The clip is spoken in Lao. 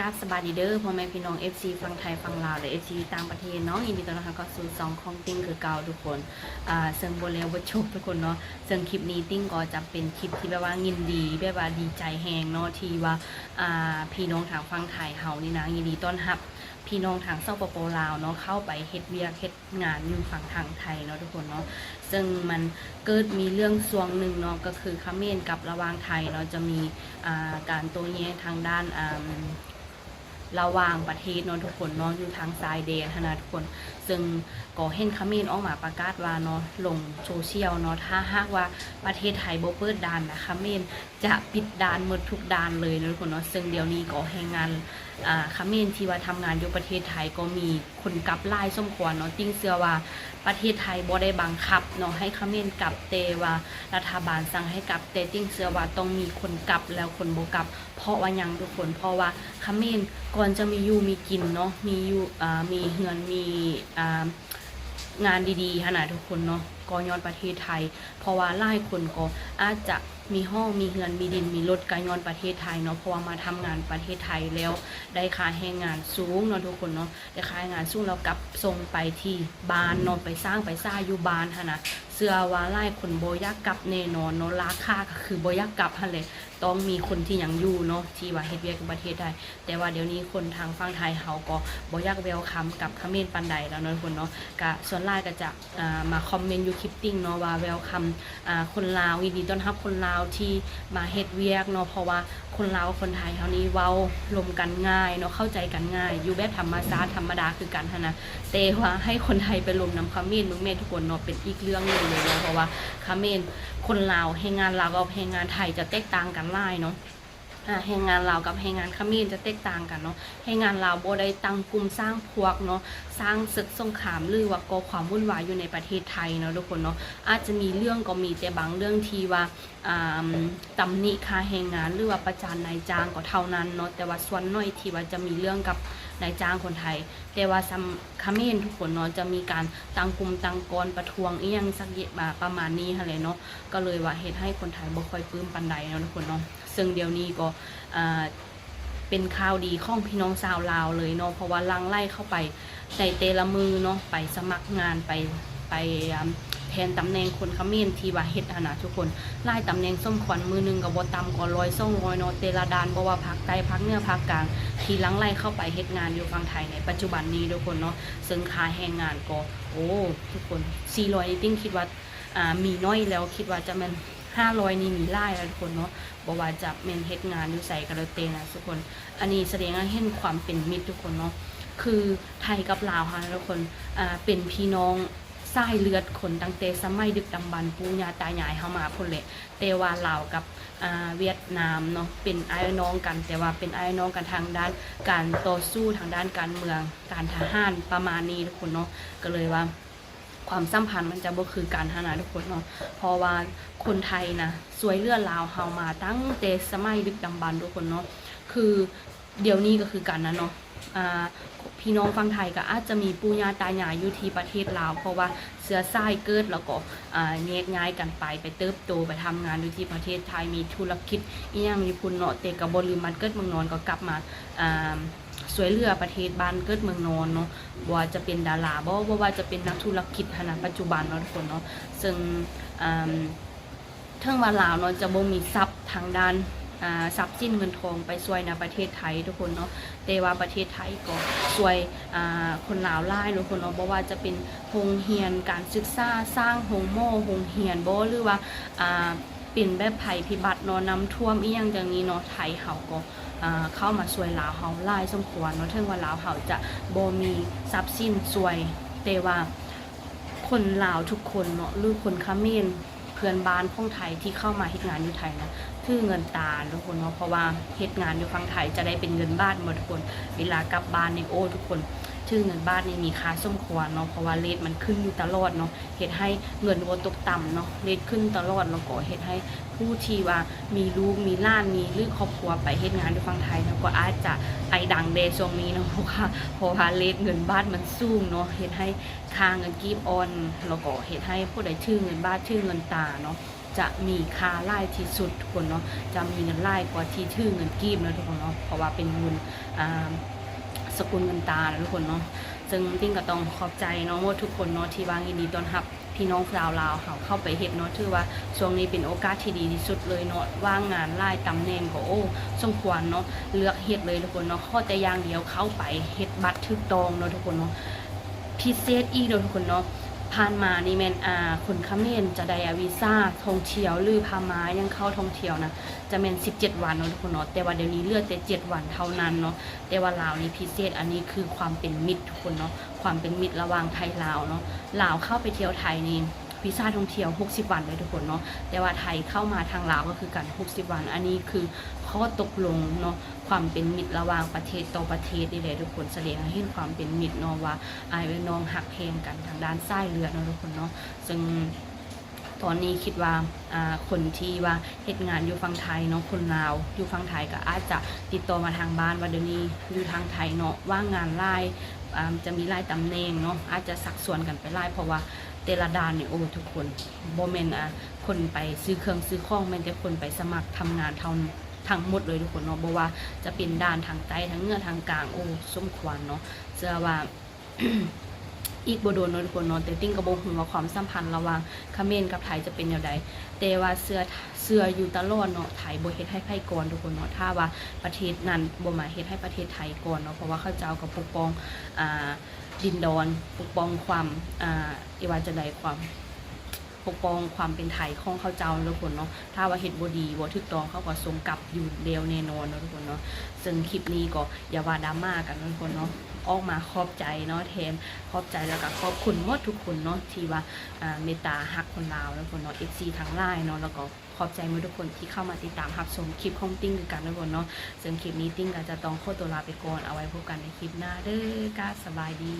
ກາບສະບາຍດີເດີ ພໍ່ແມ່ພີ່ນ້ອງ ເອັຟຊີ ຝັ່ງໄທ ຝັ່ງລາວ ແລະ ເອັຟຊີ ຕ່າງປະເທດເນາະ, ຍິນດີຕ້ອນຮັບເຂົ້າສູ່ຊ່ອງຂອງຕິ່ງຄືເກົ່າທຸກຄົນ. ອາ ເຊິ່ງບໍ່ແລ້ວບໍ່ຈົບທຸກຄົນເນາະ, ເຊິ່ງຄລິບນີ້ຕິ່ງກໍຈະເປັນຄລິບທີ່ແບບວ່າຍິນດີ ແບບວ່າດີໃຈແຮງເນາະ ທີ່ວ່າ ອາ ພີ່ນ້ອງທາງຝັ່ງໄທເຮົານີ້ນະ ຍິນດີຕ້ອນຮັບພີ່ນ້ອງທາງ ສປປ ລາວເນາະ ເຂົ້າໄປເຮັດວຽກເຮັດ ງານຢູ່ຝັ່ງທາງໄທເນາະທຸກຄົນເນາະ. ເຊິ່ງມັນເກີດມີເລື່ອງຊ່ວງໜຶ່ງເນາະ ກໍຄືຂະເໝນກັບລະຫວ່າງໄທເນາະ ຈະມີ ອາ ການໂຕ້ແຍ້ງທາງດ້ານ ອາ ລະຫວ່າງປະເທດເນາະທຸກຄົນເນາະ ຢູ່ທາງຊາຍແດນຫັ້ນນະທຸກຄົນ. ເຊິ່ງກໍເຫັນຂະເໝນອອກມາປະກາດວ່າເນາະ ລົງໂຊຊຽວເນາະ ຖ້າຫາກວ່າປະເທດໄທບໍ່ເປີດດ່ານນະ ຂະເໝນ ຈະປິດດ່ານໝົດທຸກດ່ານເລີຍເນາະທຸກຄົນເນາະ. ເຊິ່ງດຽວນີ້ກໍແຮງງານ ອາ ຂະເໝນທີ່ວ່າທຳງານຢູ່ປະເທດໄທກໍມີຄົນກັບຫຼາຍສົມຄວນເນາະ. ຕິ່ງເຊື່ອວ່າປະເທດໄທບໍ່ໄດ້ບັງຄັບເນາະໃຫ້ຂະເໝນກັບ, ແຕ່ວ່າລັດຖະບານສັ່ງໃຫ້ກັບ, ແຕ່ຕິ່ງເຊື່ອວ່າຕ້ອງມີຄົນກັບແລ້ວຄົນບໍ່ກັບ. ເພາະວ່າຫຍັງທຸກຄົນ? ເພາະວ່າຂະເໝນກ່ອນຈະມີຢູ່ມີກິນເນາະ ມີຢູ່ ອາ ມີເຮືອນ ມີ ອາ ງານດີໆຫັ້ນນະທຸກຄົນເນາະ ກໍຍ້ອນປະເທດໄທ. ເພາະວ່າຫຼາຍຄົນກໍອາດຈະມີຫ້ອງ ມີເຮືອນ ມີດິນ ມີລົດ ກໍຍ້ອນປະເທດໄທເນາະ. ເພາະວ່າມາທຳງານປະເທດໄທແລ້ວໄດ້ຄ່າແຮງງານສູງເນາະທຸກຄົນເນາະ, ໄດ້ຄ່າແຮງງານສູງ ແລ້ວກັບສົ່ງໄປທີ່ບ້ານເນາະ ໄປສ້າງໄປສາຢູ່ບ້ານຫັ້ນນະ. ເຊື່ອວ່າຫຼາຍຄົນບໍ່ຢາກກັບແນ່ນອນເນາະ, ລາຄາກໍຄືບໍ່ຢາກກັບຫັ້ນແຫຼະ. ຕ້ອງມີຄົນທີ່ຍັງຢູ່ເນາະ ທີ່ວ່າເຮັດວຽກຢູ່ປະເທດໄທ. ແຕ່ວ່າດຽວນີ້ຄົນທາງຝັ່ງໄທເຮົາກໍບໍ່ຢາກ welcome ກັບຂະເໝນປານໃດແລ້ວເນາະທຸກຄົນເນາະ. ກະສ່ວນຫຼາຍກໍຈະ ອາ ມາຄອມເມັນຢູ່ຄລິບຕິ່ງເນາະວ່າ welcome ອາ ຄົນລາວ, ຍິນດີຕ້ອນຮັບຄົນລາວທີ່ມາເຮັດວຽກເນາະ. ເພາະວ່າຄົນລາວກັບຄົນໄທເຮົານີ້ເວົ້າລົມກັນງ່າຍເນາະ, ເຂົ້າໃຈກັນງ່າຍ ຢູ່ແບບທຳມະຊາດທຳມະດາຄືກັນຫັ້ນນະ. ແຕ່ວ່າໃຫ້ຄົນໄທໄປລົມນຳຂະເໝນເບິ່ງແມ້ທຸກຄົນເນາະ ເປັນອີກເລື່ອງໜຶ່ງເລີຍເນາະ. ເພາະວ່າຂະເໝນ ຄົນລາວ ແຮງງານລາວກັບແຮງງານໄທຈະແຕກຕ່າງກັນຫຼາຍເນາະ. ອາ ແຮງງານລາວກັບແຮງງານຂະເໝນຈະແຕກຕ່າງກັນເນາະ. ແຮງງານລາວບໍ່ໄດ້ຕັ້ງກຸ່ມສ້າງພວກເນາະ ສ້າງເສິກສົງຄາມ ຫຼືວ່າກໍ່ຄວາມວຸ່ນວາຍຢູ່ໃນປະເທດໄທເນາະທຸກຄົນເນາະ. ອາດຈະມີເລື່ອງກໍມີ ແຕ່ບາງເລື່ອງທີ່ວ່າ ອາ ຕຳໜິຄ່າແຮງງານ ຫຼືວ່າປະຈານນາຍຈ້າງກໍເທົ່ານັ້ນເນາະ. ແຕ່ວ່າສ່ວນໜ້ອຍທີ່ວ່າຈະມີເລື່ອງກັບນາຍຈ້າງຄົນໄທ. ແຕ່ວ່າສ່ຳຂະເໝນທຸກຄົນເນາະ ຈະມີການຕັ້ງກຸ່ມຕັ້ງກ້ອນປະທ້ວງອີ່ຫຍັງສັກ ອາ ປະມານນີ້ຫັ້ນແຫຼະເນາະ. ກໍເລີຍວ່າເຮັດໃຫ້ຄົນໄທບໍ່ຄ່ອຍປຶ້ມປານໃດເນາະທຸກຄົນເນາະ. ເຊິ່ງດຽວນີ້ກໍ ອາ ເປັນຂ່າວດີຂອງພີ່ນ້ອງຊາວລາວເລີຍເນາະ, ເພາະວ່າຫຼັ່ງໄຫຼເຂົ້າໄປໃນແຕ່ລະມື້ເນາະ ໄປສະໝັກງານ ໄປ ໄປ ອາ ແທນຕຳແໜ່ງຄົນຂະເໝນທີ່ວ່າເຮັດຫັ້ນນະທຸກຄົນ. ຫຼາຍຕຳແໜ່ງສົມຄວນ ມື້ໜຶ່ງກໍບໍ່ຕ່ຳກວ່າຮ້ອຍສອງຮ້ອຍເນາະ ແຕ່ລະດ່ານ ບໍ່ວ່າພາກໃຕ້ ພາກເໜືອ ພາກກາງ ທີ່ຫຼັ່ງໄຫຼເຂົ້າໄປເຮັດງານຢູ່ຝັ່ງໄທໃນປັດຈຸບັນນີ້ທຸກຄົນເນາະ. ເຊິ່ງຄ່າແຮງງານກໍ ໂອ້ ທຸກຄົນ ສີ່ຮ້ອຍນີ້ຕິ່ງຄິດວ່າ ອາ ມີໜ້ອຍແລ້ວ ຄິດວ່າຈະແມ່ນຫ້າຮ້ອຍນີ້ມີຫຼາຍແລ້ວທຸກຄົນເນາະ. ບໍ່ວ່າຈະແມ່ນເຮັດງານຢູ່ໃສກໍແລ້ວແຕ່ນະທຸກຄົນ. ອັນນີ້ສະແດງໃຫ້ເຫັນຄວາມເປັນມິດທຸກຄົນເນາະ. ຄືໄທກັບລາວເຮົານະທຸກຄົນ ອາ ເປັນພີ່ນ້ອງສາຍເລືອດຄົນຕັ້ງແຕ່ສະໄໝດຶກດຳບັນ ປູ່ຍ່າຕາຍາຍເຮົາມາພຸ້ນແຫຼະ. ແຕ່ວ່າລາວກັບ ອາ ຫວຽດນາມເນາະ ເປັນອ້າຍນ້ອງກັນ ແຕ່ວ່າເປັນອ້າຍນ້ອງກັນທາງດ້ານການຕໍ່ສູ້ ທາງດ້ານການເມືອງ ການທະຫານ ປະມານນີ້ທຸກຄົນເນາະ. ກໍເລີຍວ່າ ຄວາມສຳພັນມັນຈະບໍ່ຄືກັນຫັ້ນນະທຸກຄົນເນາະ. ເພາະວ່າຄົນໄທນະ ຊ່ວຍເຫຼືອລາວເຮົາມາຕັ້ງແຕ່ສະໄໝດຶກດຳບັນທຸກຄົນເນາະ. ຄືດຽວນີ້ກໍຄືກັນນະເນາະ ອາ ພີ່ນ້ອງຝັ່ງໄທກໍອາດຈະມີປູ່ຍ່າຕາຍາຍຢູ່ທີ່ປະເທດລາວ ເພາະວ່າເຊື້ອສາຍເກີດ ແລ້ວກໍ ອາ ແຍກຍ້າຍກັນໄປ ໄປເຕີບໂຕ ໄປທຳງານຢູ່ທີ່ປະເທດໄທ ມີທຸລະກິດອີ່ຫຍັງຢູ່ພຸ້ນເນາະ. ແຕ່ກໍບໍ່ລືມບ້ານເກີດເມືອງນອນ ກໍກັບມາ ອາ ຊ່ວຍເຫຼືອປະເທດບ້ານເກີດເມືອງນອນເນາະ. ບໍ່ວ່າຈະເປັນດາລາບໍ ບໍ່ວ່າຈະເປັນນັກທຸລະກິດຫັ້ນນະ ປັດຈຸບັນເນາະທຸກຄົນເນາະ. ເຊິ່ງ ອາ ເຖິງວ່າລາວເນາະ ຈະບໍ່ມີຊັບທາງດ້ານ ອາ ຊັບສິນເງິນທອງໄປຊ່ວຍໃນປະເທດໄທທຸກຄົນເນາະ, ແຕ່ວ່າປະເທດໄທກໍຊ່ວຍ ອາ ຄົນລາວຫຼາຍເນາະທຸກຄົນເນາະ. ບໍ່ວ່າຈະເປັນໂຮງຮຽນ ການສຶກສາ ສ້າງໂຮງໝໍ ໂຮງຮຽນບໍ ຫຼືວ່າ ອາ ເປັນແບບໄພພິບັດເນາະ ນ້ຳຖ້ວມອີ່ຫຍັງຈັ່ງນີ້ເນາະ ໄທເຮົາກໍ ອາ ເຂົ້າມາຊ່ວຍລາວເຮົາຫຼາຍສົມຄວນເນາະ. ເຖິງວ່າລາວເຮົາຈະບໍ່ມີຊັບສິນຊ່ວຍ ແຕ່ວ່າຄົນລາວທຸກຄົນເນາະ ຫຼືຄົນຂະເໝນເພື່ອນບ້ານຂອງໄທທີ່ເຂົ້າມາເຮັດງານຢູ່ໄທນະ ຖືເງິນຕາທຸກຄົນເນາະ. ເພາະວ່າເຮັດງານຢູ່ຝັ່ງໄທຈະໄດ້ເປັນເງິນບາດໝົດທຸກຄົນ. ເວລາກັບບ້ານນີ້ ໂອ້ ທຸກຄົນ ຖືເງິນບາດນີ້ມີຄ່າສົມຄວນເນາະ ເພາະວ່າເຣດມັນຂຶ້ນຢູ່ຕະຫຼອດເນາະ. ເຮັດໃຫ້ເງິນບໍ່ຕົກຕ່ຳເນາະ ເຣດຂຶ້ນຕະຫຼອດ ແລ້ວກໍເຮັດໃຫ້ຜູ້ທີ່ວ່າມີລູກມີຫຼານ ມີ ຫຼື ຄອບຄົວໄປເຮັດງານຢູ່ຝັ່ງໄທເນາະ ກໍອາດຈະໄອດັງແດ່ຊ່ວງນີ້ເນາະ ເພາະວ່າ ເພາະວ່າເຣດເງິນບາດມັນສູງເນາະ ເຮັດໃຫ້ຄ່າເງິນກີບອ່ອນ ແລ້ວກໍເຮັດໃຫ້ຜູ້ໃດຖືເງິນບາດ ຖືເງິນຕາເນາະ ຈະມີຄ່າຫຼາຍທີ່ສຸດທຸກຄົນເນາະ ຈະມີເງິນຫຼາຍກວ່າທີ່ຖືເງິນກີບເນາະທຸກຄົນເນາະ ເພາະວ່າເປັນເງິນ ອ່າ ສະກຸນເງິນຕາເນາະທຸກຄົນເນາະ. ເຊິ່ງຕິ່ງກໍຕ້ອງຂອບໃຈເນາະໝົດທຸກຄົນເນາະ ທີ່ວ່າຍິນດີຕ້ອນຮັບພີ່ນ້ອງຊາວລາວເຮົາເຂົ້າໄປເຮັດເນາະ. ຖືວ່າຊ່ວງນີ້ເປັນໂອກາດທີ່ດີທີ່ສຸດເລີຍເນາະ ວ່າງງານຫຼາຍຕຳແໜ່ງກໍ ໂອ້ ສົມຄວນເນາະ ເລືອກເຮັດເລີຍທຸກຄົນເນາະ. ຂໍແຕ່ຢ່າງດຽວເຂົ້າໄປເຮັດບັດຖືກຕ້ອງເນາະທຸກຄົນເນາະ. ພິເສດອີກເນາະທຸກຄົນເນາະ ຜ່ານມານີ້ແມ່ນ ອ່າ ຄົນຂະເໝນຈະໄດ້ ອ່າ ວີຊາທ່ອງທ່ຽວ ຫຼື ພະມ້າຫຍັງເຂົ້າທ່ອງທ່ຽວນະ ຈະແມ່ນສິບເຈັດວັນເນາະທຸກຄົນເນາະ ແຕ່ວ່າດຽວນີ້ເຫຼືອແຕ່ເຈັດວັນເທົ່ານັ້ນເນາະ. ແຕ່ວ່າລາວນີ້ພິເສດ ອັນນີ້ຄືຄວາມເປັນມິດທຸກຄົນເນາະ ຄວາມເປັນມິດລະຫວ່າງໄທລາວເນາະ. ລາວເຂົ້າໄປທ່ຽວໄທນີ້ ວີຊາທ່ອງທ່ຽວຫົກສິບວັນເດີທຸກຄົນເນາະ ແຕ່ວ່າໄທເຂົ້າມາທາງລາວກໍຄືກັນຫົກສິບວັນ. ອັນນີ້ຄືຂໍ້ຕົກລົງເນາະ ຄວາມເປັນມິດລະຫວ່າງປະເທດຕໍ່ປະເທດນີ້ແຫຼະທຸກຄົນ ສະແດງໃຫ້ເຫັນຄວາມເປັນມິດເນາະ ວ່າອ້າຍເອື້ອຍນ້ອງຮັກແພງກັນທາງດ້ານສາຍເລືອດເນາະທຸກຄົນເນາະ. ເຊິ່ງຕອນນີ້ຄິດວ່າ ອ່າ ຄົນທີ່ວ່າເຮັດງານຢູ່ຝັ່ງໄທເນາະ ຄົນລາວຢູ່ຝັ່ງໄທກໍອາດຈະຕິດຕໍ່ມາທາງບ້ານ ວ່າດຽວນີ້ຢູ່ທາງໄທເນາະ ວ່າງງານຫຼາຍ ອ່າ ຈະມີຫຼາຍຕຳແໜ່ງເນາະ ອາດຈະຊັກຊວນກັນໄປຫຼາຍ ເພາະວ່າແຕ່ລະດ່ານນີ້ ໂອ້ ທຸກຄົນ ບໍ່ແມ່ນ ອ່າ ຄົນໄປຊື້ເຄື່ອງຊື້ຂອງ ແມ່ນແຕ່ຄົນໄປສະໝັກທຳງານເທົ່າ ທັງໝົດເລີຍທຸກຄົນເນາະ ບໍ່ວ່າຈະເປັນດ່ານທາງໃຕ້ ທາງເໜືອ ທາງກາງ ໂອ້ ສົມຄວນເນາະ. ເຊື່ອວ່າ ອີກບໍ່ດົນເນາະທຸກຄົນເນາະ ແຕ່ຕິ່ງກໍບໍ່ຮູ້ວ່າຄວາມສຳພັນລະຫວ່າງຂະເໝນກັບໄທຈະເປັນແນວໃດ ແຕ່ວ່າເຊື່ອ ເຊື່ອຢູ່ຕະຫຼອດເນາະ ໄທບໍ່ເຮັດໃຫ້ໃຜກ່ອນທຸກຄົນເນາະ ຖ້າວ່າປະເທດນັ້ນບໍ່ມາເຮັດໃຫ້ປະເທດໄທກ່ອນເນາະ ເພາະວ່າເຂົາເຈົ້າກໍປົກປ້ອງ ອ່າ ດິນດອນ ປົກປ້ອງຄວາມ ອ່າ ເອີ້ນວ່າຈັ່ງໃດ ຄວາມ ປົກປ້ອງຄວາມເປັນໄທຂອງເຂົາເຈົ້າເນາະທຸກຄົນເນາະ. ຖ້າວ່າເຮັດບໍ່ດີ ບໍ່ຖືກຕ້ອງ ເຂົາກໍສົ່ງກັບຢູ່ແລ້ວແນ່ນອນເນາະທຸກຄົນເນາະ. ເຊິ່ງຄລິບນີ້ກໍຢ່າວ່າດຣາມາກັນເນາະທຸກຄົນເນາະ ອອກມາຂອບໃຈເນາະ ແທນ ຂອບໃຈ ແລ້ວກໍຂອບຄຸນໝົດທຸກຄົນເນາະ ທີ່ວ່າ ອ່າ ເມດຕາຮັກຄົນລາວເນາະທຸກຄົນເນາະ ເອັຟຊີ ທັງຫຼາຍເນາະ ແລ້ວກໍຂອບໃຈໝົດທຸກຄົນທີ່ເຂົ້າມາຕິດຕາມຮັບຊົມຄລິບຂອງຕິ່ງຄືກັນເນາະທຸກຄົນເນາະ. ເຊິ່ງຄລິບນີ້ຕິ່ງກໍຈະຕ້ອງຂໍຕົວລາໄປກ່ອນ ເອົາໄວ້ພົບກັນໃນຄລິບໜ້າເດີ ກະສະບາຍດີ.